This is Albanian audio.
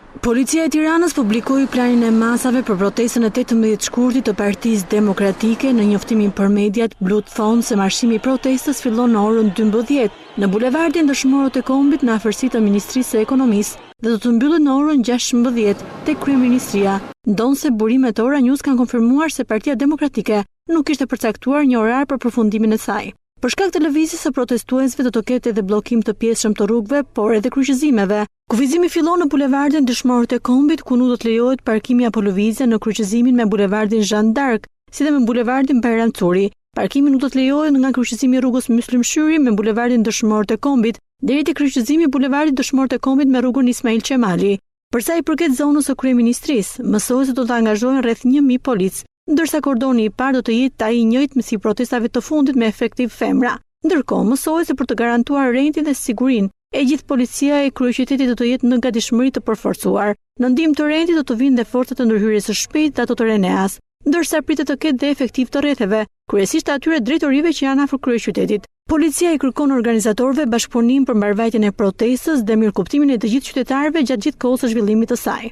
Policia e Tiranës publikoi planin e masave për protestën e 18 shkurtit të Partisë Demokratike. Në njoftimin për mediat, blutë thonë se marshimi i protestës fillon në orën 12 në bulevardin Dëshmorët e Kombit në afërsi të Ministrisë së Ekonomisë dhe do të mbyllet në orën 16 tek Kryeministria, ndonëse burimet e Ora News kanë konfirmuar se Partia Demokratike nuk kishte përcaktuar një orar për përfundimin e saj. Për shkak të lëvizjes së protestuesve do të ketë edhe bllokim të pjesshëm të rrugëve, por edhe kryqëzimeve. Kufizimi fillon në bulevardin Dëshmorët e Kombit, ku nuk do të lejohet parkimi apo lëvizja në kryqëzimin me bulevardin Zhan d'Ark, si dhe me bulevardin Bajram Curri. Parkimi nuk do të lejohet nga kryqëzimi i rrugës Myslym Shyri me bulevardin Dëshmorët e Kombit, deri te kryqëzimi i bulevardit Dëshmorët e Kombit me rrugën Ismail Qemali. Për sa i përket zonës së kryeministrisë, mësohet se do të angazhohen rreth 1000 policë, ndërsa kordoni i parë do të jetë ai i njëjtë si protestave të fundit me efektivë femra. Ndërkohë, mësohet se për të garantuar rendin dhe sigurinë, e gjithë policia e kryeqytetit do të jetë në gatishmëri të përforcuar. Në ndihmë të rendit do të vijnë dhe forcat e ndërhyrjes së shpejtë dhe ato të RENEA-s, ndërsa pritet të ketë dhe efektivë të rretheve, kryesisht të atyre drejtorive që janë afër kryeqytetit. Policia i kërkon organizatorëve bashkëpunim për mbarëvajtjen e protestës dhe mirëkuptimin e të gjithë qytetarëve gjatë gjithë kohës së zhvillimit të saj.